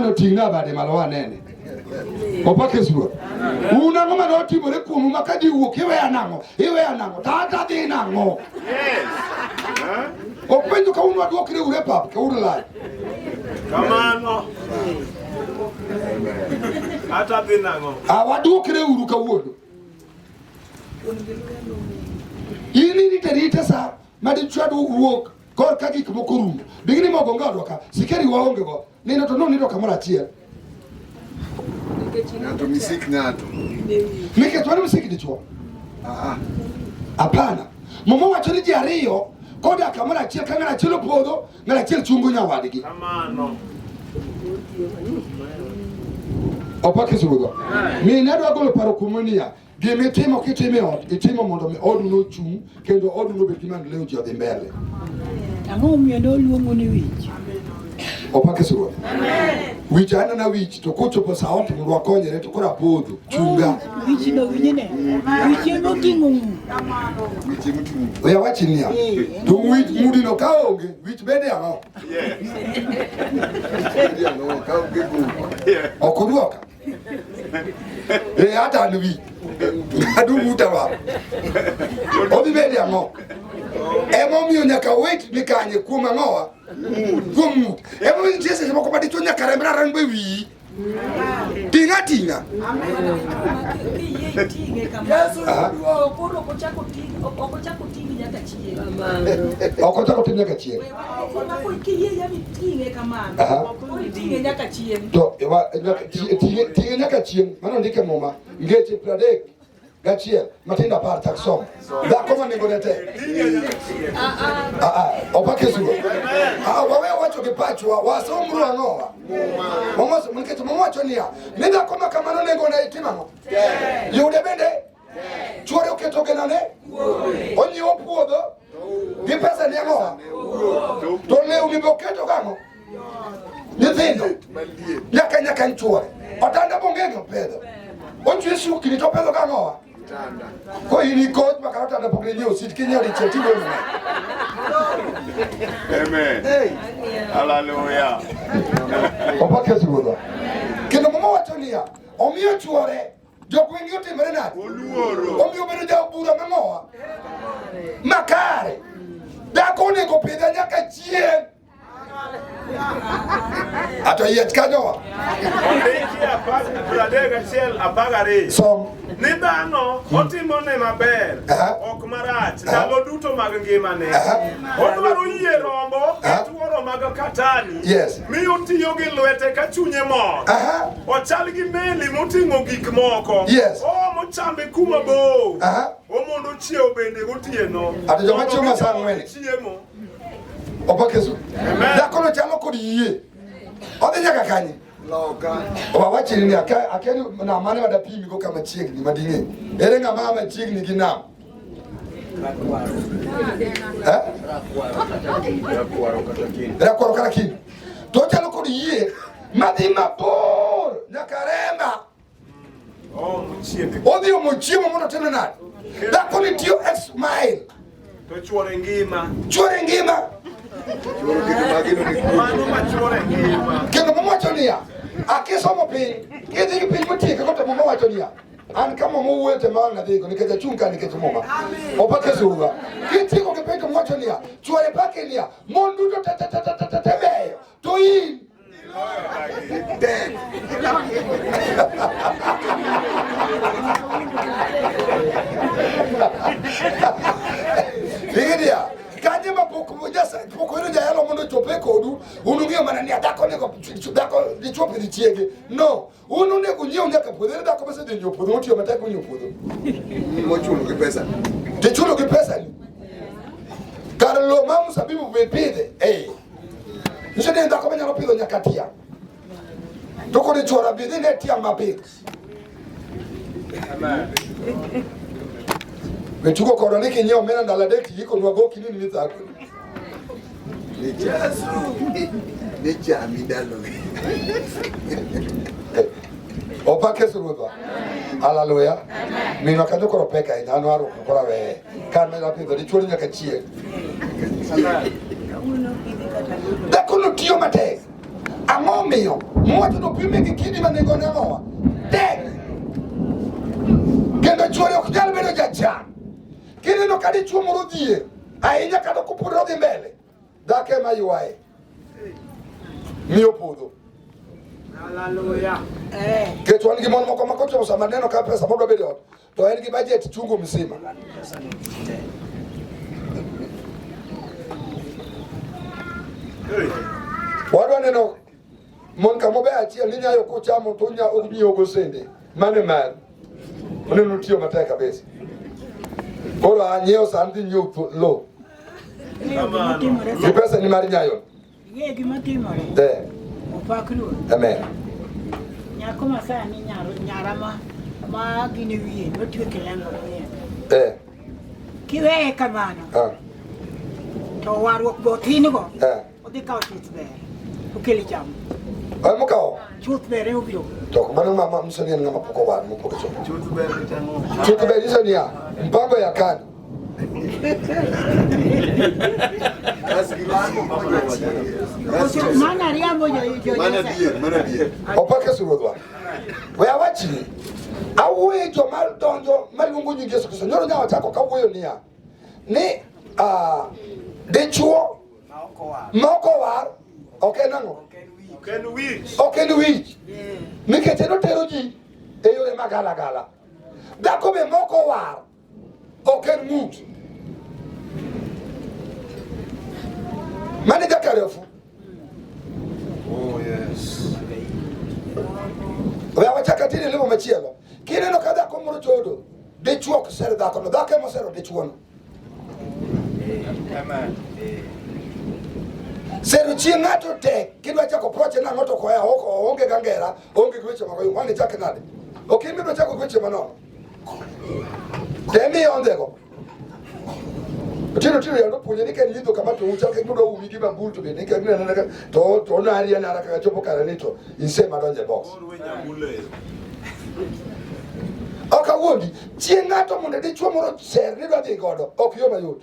Oting'na bade malo wanene. Opak Yesu Ruoth. Un ang'o mane otimore kuomu ma ka ji wuok iweya nang'o? Iweya nang'o? Tata dhi nang'o? Ok penjo ka un waduokre uru e pap, ka uru lal. Kamano. Ata dhi nang'o? Ah, waduokre uru kawuono. In irite rite sa ma dichwadu wuok kor ka gik moko rumo. Digni mogo onge odwa ka, sikeri waonge go. Nindo to nonindo kamoro achiel. Ng'ato misik ng'ato. Nikech wan misik dichwo. Ah, Hapana. Muma wacho ni ji ariyo kodak kamoro achiel ka ng'at achiel opodho, ng'at achiel chungo nyawadgi. Kamano. Opak Yesu Ruodhwa. Mine adwa golo paro kuomu niya, gima itimo kitimo e ot, itimo mondo mi odu nochung' kendo odu nobed gi maendeleo ji odhi mbele. Ang'o momiyo ne oluongu ni wich? Opak Yesu Ruoth. Wich anena wich to kochopo sa ot mondo wakonyre to koro apodho chunga. Wich no winjne. Wich ema oting'o ng'u. weche moting'o. Oya wachi niya, to wich mudino ka onge, wich bede ang'o? Dialo, ka onge go. Ok odwoka. Eh, hata an wich. Adung uta wa. Odhi bede ang'o? Emomiyo nyaka wait ni kanye kuom ang'owa? Kuom ng'ut. Emomiyo nitie seche moko ma dichuo nyaka remre aremba e wiyi. Ting'a ting'a. Aha. Koro ok ochako ting' ok ochako ting' nyaka chieng'. Ok ochako tim nyaka chieng'. Kiyie yani ting'e kamano. Aha. Koro iting'e nyaka chieng'. To ting'e nyaka chieng' mano ndike muma ngeche 31 matindo 10 chak som. Dhako ma nengone tek. Ah, ah, opak Yesu. Ah, wawe wacho gi pachwa, wasomru ang'owa. Muma nikech muma wacho niya, ni dhako ma kamano nengone itimo ang'o? Yude bende chuore oketo genone onyiewo puodho gi pesa ni ang'owa to lewni be oketo gang'o nyithindo nyaka nyaka nchuore otanda bongenge opedho ochwe sukni to opedho gang'owa ko in ikoch ma kata otanda pok ne nyiewo sit kinyiewo dichiel tigoyo mang'eny Amen. Hallelujah. Opak Yesu Ruodhwa. Kendo muma wacho niya, omiyo chuore jogweng'gi otimore nade? Oluoro. Omiyo obedo jabura mang'owa makare. Dhako onego pidhe nyaka chieng'. Ato yiech kanyowa. Ondiki 31 12. Som. Ni dhano otimone maber, Aha. ok marach, ndalo duto mag ngimane. Aha. Odwaro yie rombo Aha. gi tuoro mag katani, Yes. mi otiyo gi lwete ka chunye mor. Aha. Ochal gi meli moting'o gik moko. Yes. Oomo chambe kuma bor. Aha. Omondo chiewo bende gotieno. Ati joma Mondo chiewo masaa gicham ang'wen. Chiemo. Opak Yesu. Amen. Dhakono chalo kod yie. Odhi nyaka kanye? Loka. Wawachni ni akia ni nam mane madapimigo kama chiegni mading'e. Ere ng'ama machiegni gi nam? Eh? Rakwaro kata kiny. To ochalo kod yie madhi mabor nyaka Rema. Oomo chiembe. Odhi omo chiemo mondo otime nade? Dhako ni tiyo ex mile. To chuore ngima. Chuore ngima. Chuoro keto mageno ni kuom. Mano ma chuore ngima. Kendo muma wacho niya, akisomo piny, kidhi gi piny motieke ko to muma wacho niya, an ka muma wuoyo to ema wang' adhigo nikech achung' ka nikech muma. Opak Yesu Ruodhwa. Kitieko gi piny to muma wacho niya, chuore pake niya, mon duto te te te te te te beyo, to in Tek. Ing'e kanye ma pok pok oyudo jayalo mondo ochope kodu un ung'eyo mana ni dhako onego dhako dichuo pidh chiege no un onego unyiew nyaka puodho ere dhako mosedhi nyiewo puodho motiyo matek monyiewo puodho Mochulo gi pesa. tichulo gi pesa ni kar lowo ma mzabibu be pidhe eh nyiso ni dhako manyalo pidho nyaka tiang' to kod chuora bi dhi ne tiang' mapith we tugo kodwa ni kinyiewo omena ndalo adek tiikonwa go kinini mithako Ne chami ndalo. Opak Yesu Ruodhwa. Haleluya. Minwa kanyo koro pek ahinya, an warruok koro aweye. Kan mane apidho dichuo ni nyaka chieng'. Dhako no tiyo matek. Ang'o omiyo? Mwacho to pime gi kidi ma nengone ang'owa? Tek. Kendo chuore ok nyal bedo jachan. Kineno ka dichuo moro odhier ahinya kata kopodho odhi mbele, dhako ema ywaye. Miyo podho. Nikech wan gi mon moko ma kochopo sama neno ka pesa modwa bedo e ot, to en gi budget chungu mzima. Wadwa neno mon kama obe achiel ni nyayo kuchamo to unya unyiewo go sende. Mano e mari. Oneno tiyo matek kabisa. Koro anyiewo sani dhi nyiewo lo. Ing'eyo gima timore Gi pesa ni mar nyayo. Ing'eyo gima timore? Eh. Opak Ruoth. Amen. Nyako ma sani nyara ma gin e wiye notwe kilemba mang'eny. Eh. Kiweye kamano Ah. to warruok bo tin go Eh. odhi kawo chuth ber okel cham. Ay mokawo. Chuth ber ema obiro. To mano mama msoni en ng'ama pok owar mopok ochopo. Chuth ber kitang'o. Chuth ber nyiso niya, mpango ya kano. Mana riambo jo Mana adier, mana adier. Opak Yesu Ruodhwa. We awachni, awuoyo joma donjo maluongo nying Yesu Kristo. Nyoro nyawa chako kawuoyo niya, ni dichuo ma ok owar ok en ang'o? Ok en wich. Ok en wich. Nikech en otero ji e yore magalagala. Dhako be ma ok owar ok en ng'ut. Mane jakarefu. Oh yes. We awachak atine lemo machielo. Kineno ka dhako moro chodo, dichuo ok ser dhakono, dhako ema osero dichuono. Amen. Sero chi ng'ato tek, kidwa chako proche nang'o to koya oko oonge gi angera, oonge gi weche mag oyungu, wang' ichak nade? Ok in midwa chako gi weche manono. Temi iondhego. Otieno Otieno yando puonje ni ka en yidho kama to uchal ka gima umi gi bambul to bende ka gineno ka to onari anara kaka chopo kare ni to insema donje box. Koro we nyamule. Ok awuondi, chieng' ng'ato mondo dichuo moro ser ni dwa dhi godo, ok yo mayot.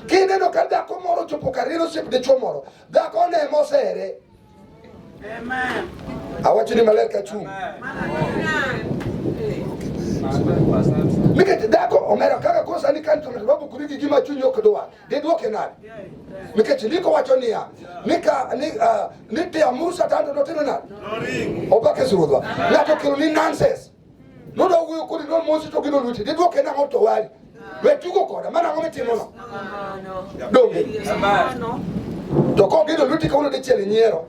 Kineno ka dhako moro chopo kar en osiep dichuo moro, dhako ne mosere. Awacho ni maler ka chung'. Nikech dhako omera kaka koro sani ka to ng'ato dwa bukori gi gima chunyi ok dwar, didwoke nade? Nikech ndiko wacho niya, ni ka ni ni tiamuru Satan to notimo nade? Noring. Opak Yesu Ruodhwa. Ng'ato okelo ni nonsense. Nodwa wuoyo kodi nomosi to gino lweti. Didwoke nang'o to wari? We tugo koda, mano ang'o mitimono? Donge? To kogino lweti kawuono dichiel inyiero.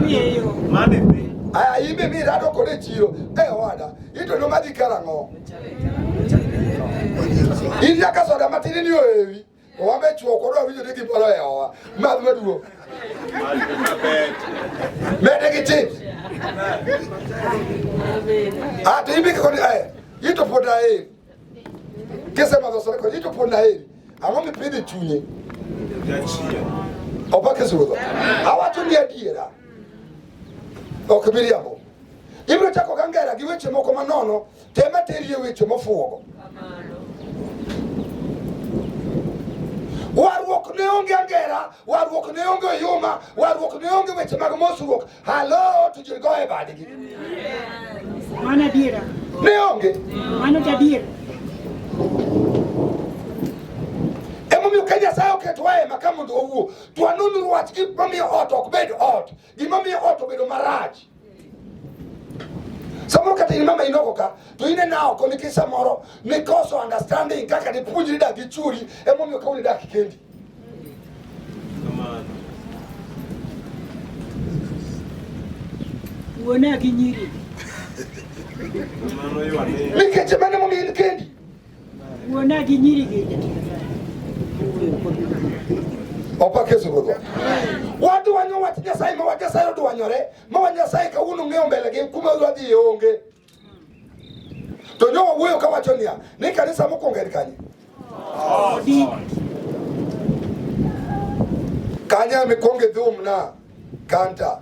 Ng'eyo. Mane piny. Aya imbe mi rado kode e chiro. Eh owada, ito nomadhi karang'o? In nyaka soda matin ni oewi. To wan be chuo kodwa winjo ni gimoro e owa. Madh maduong'. Mede gi chips. Ah, to imbe koni eh, ito pod aheri. Kisemadho soda koni ito pod aheri. Ang'o mipidho e chunye? Jachien. Opak Yesu Ruodhwa. Awacho ni adiera. Ok miriambo. Ibiro chako gi angera gi weche moko manono, tema teri e weche mofuwogo. Warruok ne onge angera, warruok ne onge oyuma, warruok ne onge weche mag mosruok. Halo, to ji goyo e badgi. Mano adiera. Ne onge. Mano to adier. Emomiyo ka Nyasaye oketowa e hema ka mondo wawuo, to wanonuru wach gimomiyo ot ok bed ot, gimomiyo ot obedo marach. Samoro kata in mama inoko ka, to inena oko nikech samoro nikoso understanding kaka dipuonjri dak gi chwori, emomiyo kawuono idak kendi. Kamano. Wuona gi nyiri. Kamano ywane. Nikech mano emomiyo in kendi. Wuona gi nyiri gi jatich Nyasaye. Opak Yesu Ruodhwa. Wadwanyo wach Nyasaye ma wach Nyasaye odwanyore, ma wach Nyasaye kawuono ng'eyo mbele gi kuma wadhi onge. To nyo wawuoyo kawacho niya, ni kanisa mokwongo en kanye? Odi. Kanye mikwongo idhum na kanta,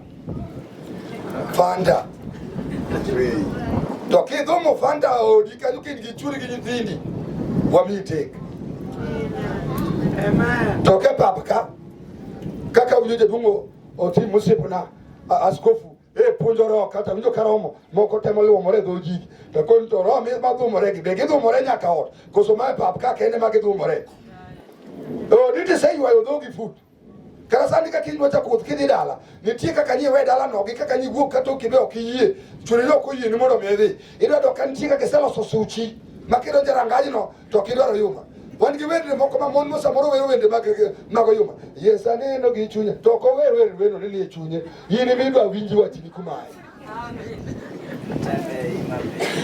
fanta. To kidhumo fanta odi kanyo ka in gi chwori gi nyithindi, wamiyi tek. To ke pap ka, kaka winjo jaduong' Otim osiepna askofu e puonjo roho kata winjo ka romo moko temo luomore e dho ji to koni to roho ma dhumore gi be gidhumore nyaka ot koso ma e pap ka kende ma gidhumore. Odi tiseywayo dhogi fut. Kata sani ka kiny dwa chako wuoth kidhi dala, nitie kaka nyiwe dala no gi kaka nyiwuok kata ok ibe ok iyie, chuni ni ok oyieni mondo mi idhi. Idwa dok ka nitie kaka iseloso suchi ma kidonjo e rangajno to ok idwar oyuma. Wan gi wende moko ma mon ma samoro wero wende mag mag oyuma. Yes aneno gi chunya to ok ower wer wendo ni e chunye. In ema idwa winji wachni kumae.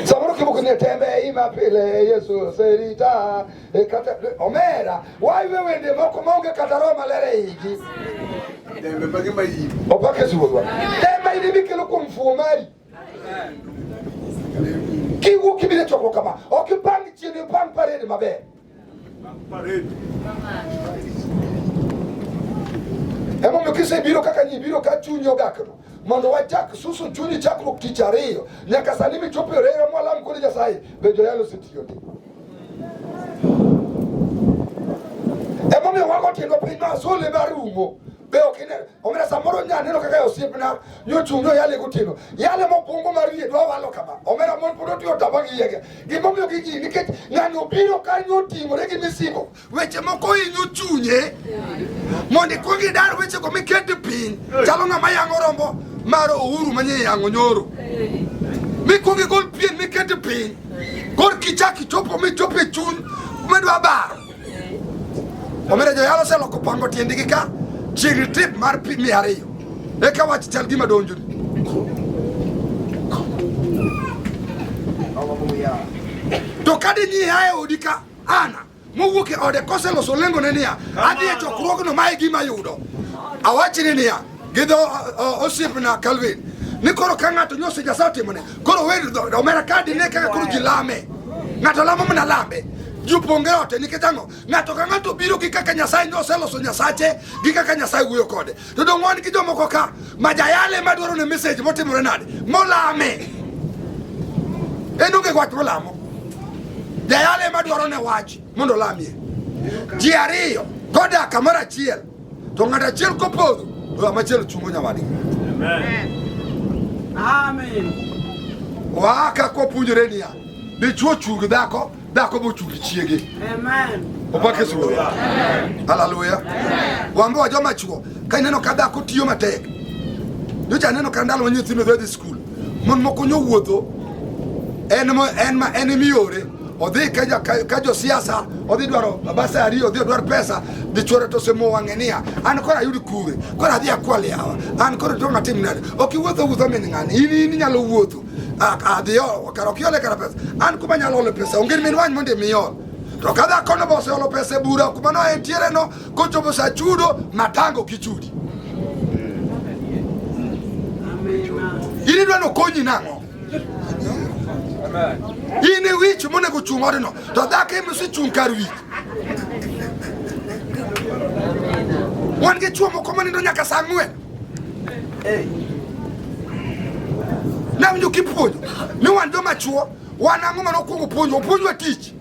Samoro kibuko ni tembe ima pile Yesu oserita e kata omera waywe wende moko maonge kata roho maler e igi. Tembe mage ma in. Opak Yesu Ruodhwa. Tembe in emikelo kuom fuwo mari. Kiwuok kibiro e chokruok kama, ok ipang chien, ipang parade maber. Parade. Emomiyo kisebiro kaka nyi biro ka chunyi ogakno mondo wachak suso chunyi chakruok tich ariyo nyaka sani michopo e orera mwalam kod Nyasaye be joyalo osetiyo ndi. Emomiyo wago tiendwa piny ma sole marumo be ok ine omera samoro nya neno kaka osiepna nyochung' nyoyale gotieno yale mokwongo mar wiye dwa walo kama omera mon pod otiyo taba gi yiege gimomiyo gigi nikech ng'ani obiro kanyo oting'ore gi misigo weche moko hinyo chunye mondo ikwong idar wechego miket piny chalo ng'ama yang'o rombo mar Uhuru manye yang'o nyoro mikwong igol pien miket piny kor kichak ichopo michopo e chuny midwa baro omera joyalo oseloko pango tiendgi ka chiegni trip mar pi 200 eka wach chal gima donjoni to ka dinyi a e odi ka ana mowuok e ode koseloso lengone niya adhi e chokruogno ma e gima ayudo awachni niya gi dho osiepna Calvin ni koro ka ng'ato nyose Nyasaye otimone koro wer omera ka dine kaka koro ji lame ng'ato lamo mana lambe ji oponge ote nikech ang'o ng'ato ka ng'ato biro gi kaka Nyasaye noseloso Nyasache gi kaka Nyasaye wuoyo kode to dong' wan gi jomoko ka ma jayale madwaro ne message motimore nade molame en onge wach molamo jayale madwaro ne wach mondo olamie ji ariyo kodak kamoro achiel to ng'ato achiel kopodho to ng'ama chielo chungo nyawadgi. Amen. Amen. Waa ka kwapuonjore niya dichuo chung dhako dhako bochung chiege. Amen. Opak Yesu Ruodhwa. Haleluya. Wan be wajoma chuo ka ineno ka dhako tiyo matek. Nyocha aneno ka ndalo ma nyithindo dhi skul. Mon moko nyowuotho en mo en ma en emiore odhi ka ja- ka ka josiasa odhi dwaro basari odhi odwar pesa dichuore to osemo wang'e niya an koro ayud kure koro adhi akwal yawa an koro to ng'atim nade ok iwuotho wuotho min ng'ani in in inyalo wuotho adhi kara ok iole kara pesa an kuma anyalo olo pesa onge min wany mondo imiol to ka dhakono be oseolo pesa e bura kuma no entiere no kochopo sa chudo matango kichudi in idwa nokonyi nang'o in e wich monego chung' odno to dhako ema osechung' kar wich wan gi chuo moko manindo nyaka sa 4 nawinjo kipuonjo ni wan joma chuo wan ang'o mane okwongo puonjo opuonjwa tich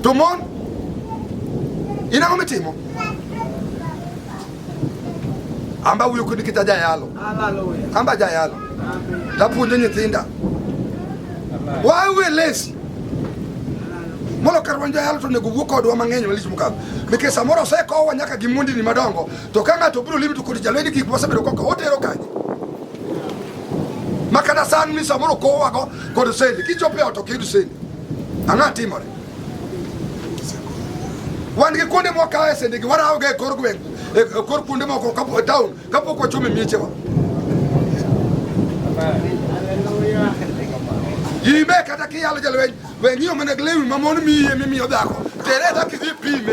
to mon in ang'o mitimo amba wuoyo kodi nikech ajayalo Hallelujah. amba ajayalo tapuonjo nyithinda wawe lesi molo kar wan joyalo to onego wuo kodwa mang'eny malich mokadho nikech samoro osekowa nyaka gi mondini madongo to ka ng'ato obiro limi to kodi jalweni gik mosebedo koko otero kanye ma kata san ni samoro kowago kod sendi kichopo e ot ok iyud sendi ang'o timore wan gi kuonde mwakawe sende gi warawoga e kor gweng' e kor kuonde moko e town kapok wachomo e miechewa ime kata kiyalo jalweny we ng'iyo mana gi lewni ma mon miye mimiyo dhako tere dhako idhi pime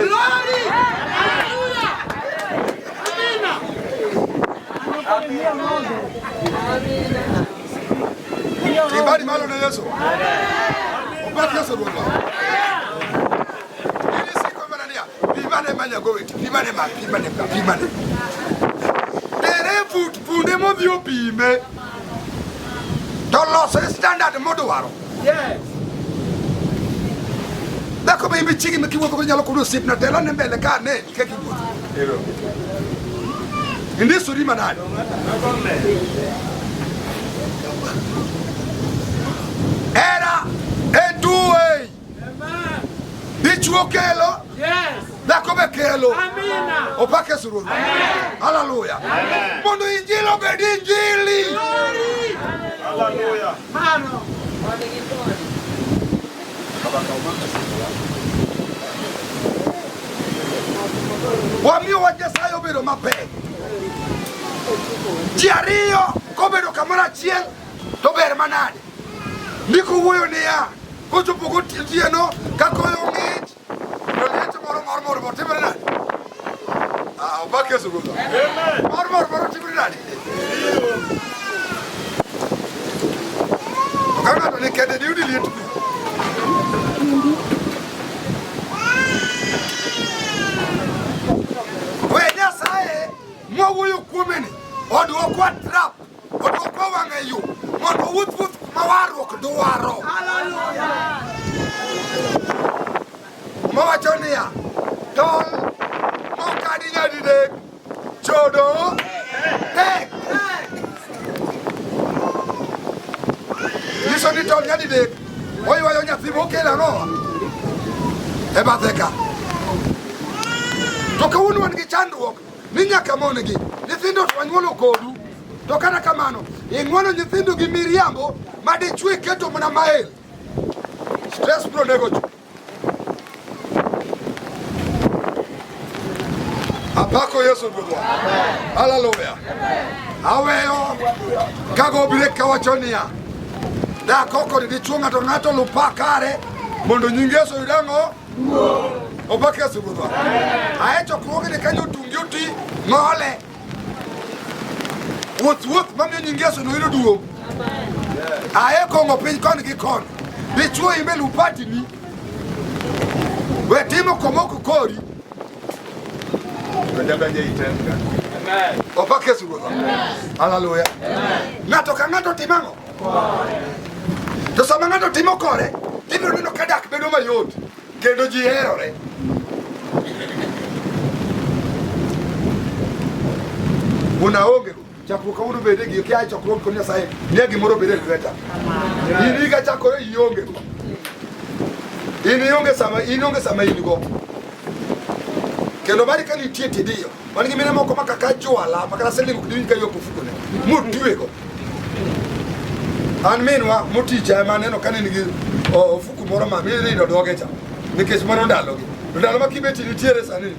Ibadi malo ne Yesu. Opak Yesu Ruodhwa. Ili siko mana niya, pimane manya gowe, pimane ma, pimane ma, pimane. Tere fut punde modhi opime. To lose standard modwaro. Yes. Dhako be imbe chigi ma kiwuotho go nyalo kodo osiepna telo ne mbele ka ne kaka iwuotho. Indisori manade? Era en two-way. Dichuo kelo, dhako be kelo. Opak Yesu Ruodhwa. Haleluya. Mondo injili obed injili. Hallelujah. Wamiyo wach Nyasaye obedo mapek. Ji ariyo kobedo kamoro achiel to ber manade. Ndiko wuoyo niya, kochopo gotieno ka koyo ng'ich to liet moro mor mor mor timore nade? Ah, opak Yesu Ruodhwa. Mor mor moro timore nade? To ka ng'ato ni kende diyudi liet pi. We Nyasaye mwawuoyo kuome ni odwokwa trap, odwokwa wang' e yo mondo wawuoth wuoth ma warruok dwaro. Mawacho niya, tol mokadi nyadidek chodo tek. Nyiso ni tol nyadidek oywayo nyathi mokelo ang'owa e bathe ka. To kawuono wan gi chandruok ni nyaka mon gi nyithindo to wanyuolo kodu to kata kamano ing'wono nyithindo gi miriambo ma dichwo iketo mana mael stress biro nego ji. Apako Yesu Ruodhwa. Haleluya. Aweyo kago brek kawacho niya dhako kod dichwo ng'ato ng'ato lupa kare mondo nying Yesu oyud ang'o? Opak Yesu Ruodhwa. Ae chokruogni kanyo otungi oti ng'ole. Wuoth wuoth mamiyo nying Yesu noyudo duong'. Ae kong'o piny koni gi koni. Dichwo imbe lu patini. We timo komoko kori. Opak Yesu Ruodhwa. Haleluya. Ng'ato ka ng'ato timo ang'o? To sama ng'ato timo kore, tibiro neno ka dak bedo mayot kendo ji herore. Wuon aonge go. Chakruok kawuono bede gi kia chokruok kod Nyasaye miya gimoro bede e lweta. In higa chakore ionge go. In ionge sama in onge sama in go. Kendo mari ka nitie tidiyo. Wan gi mine moko ma kaka jwala ma kata siling ok diwinj ka ywak ofukone. Motwego. An minwa moticha ema aneno ka ne nigi ofuku moro ma mirido dhoge cha. Nikech mano ndalogi. To ndalo ma kibeti nitiere sani.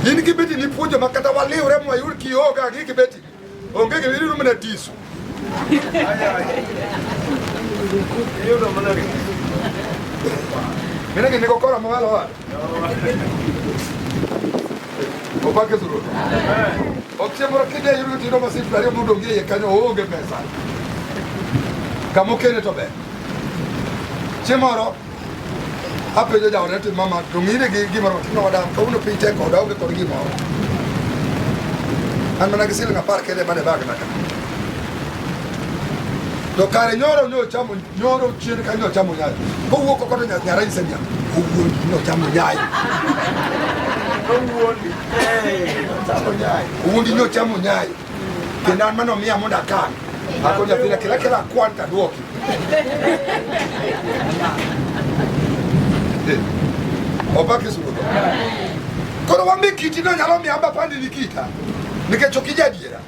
In kibeti nipuonjo ma kata waliwre mwayud kioga gi kibeti. Onge gima iyudo mana tisu. Mine gi nigo kora mawalo wa. Opak Yesu Ruoth. Ok chieng' moro kidhi yudo tino masin 20 modong' gi iye kanyo oonge pesa. Kama okene to ber. Chieng' moro apenjo jaoda ni mama to ng'ine gi gimoro matin oda kawuono piny tek koda aonge kod gimoro. An mana gi siling 10 kende mane bagna ka. To kare nyoro nyochamo nyoro chien ka nyochamo nyayo. Kowuok oko to nyara nyise niya, owuondi nyochamo nyayo. Owuondi nyochamo nyayo. Kendo an mano miya mondo akan. Ako nyathina kela kela kwan to aduoki. Opak Yesu Ruodhwa. Koro wan be kiti no nyalo miyo amba pandi ni kita. Nikech ok ijadiera.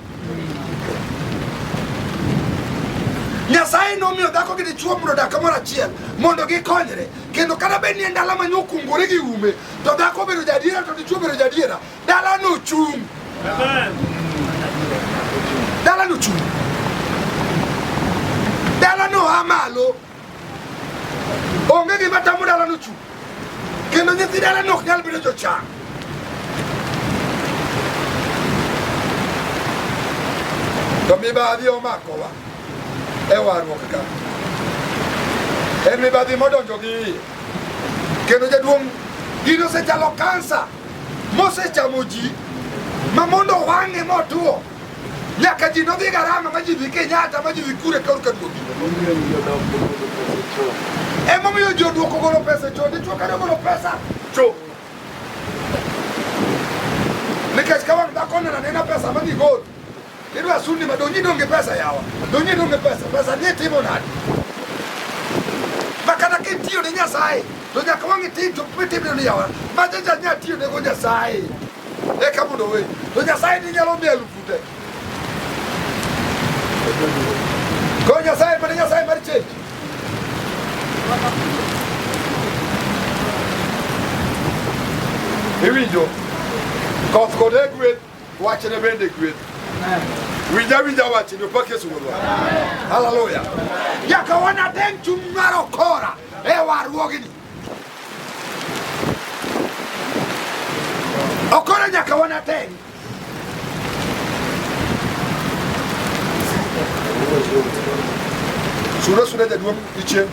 Nyasaye nomiyo dhako gi dichwo mondo odak kamoro achiel mondo gikonyre kendo kata bed ni en dala ma nyokungore gi ume to dhako obedo jadiera to dichwo obedo jadiera dalano chung'. Dalano chung'. Dalano a malo. Onge gima tamo dalano chung'. Kendo nyithi dalano ok nyal bedo jochan. To mibadhi omakowa e warruok ka. En mibadhi modonjo gi iye. Kendo jaduong' gino osechalo kansa mosechamo ji ma mondo wang'e motuo nyaka ji nodhi garama ma ji dhi Kenyatta ma ji dhi kure korka duogi. Emomiyo ji oduoko golo pesa e cho, dichuo kane ogolo pesa cho. Nikech ka wang' dhako oneno anena pesa ma gigol, idwa sundni ma donji donge pesa yawa, donji donge pesa, pesa ni timo nade? Ma kata kitiyo ne Nyasaye, to nyaka wang' itim to mitimne ni yawa, ma jaja nya tiyo ne go Nyasaye. Eka mondo oweyi. To Nyasaye ni nyalo miyo alufu te. Koro Nyasaye mana Nyasaye mar chech. Iwinjo? Koth kod e gweth, wachne bende gweth. Winja winja wachni, opak Yesu Ruodhwa. Haleluya. Nyaka wanadeng chuny mar okora e warruogni. Okora nyaka wanateng. Sura sura jaduong' ichien.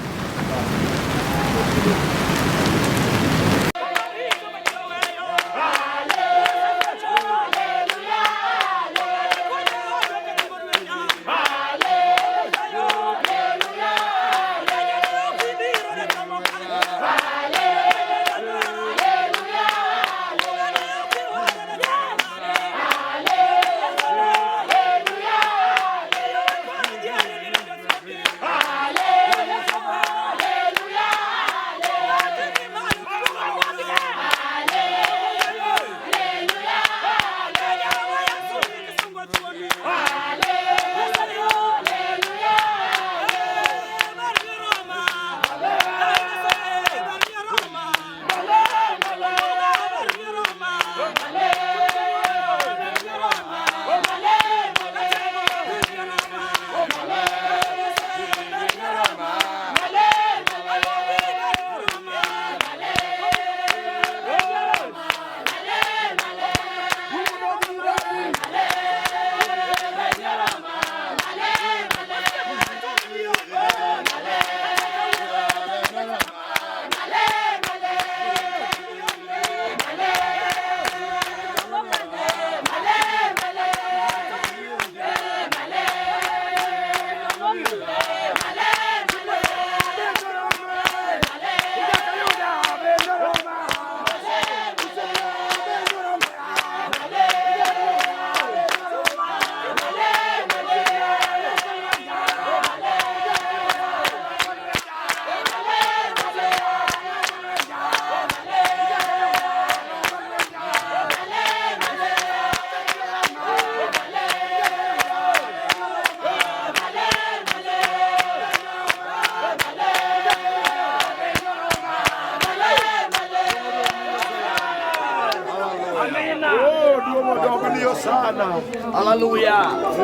Oh, duomo dog ni Hosana. Hallelujah.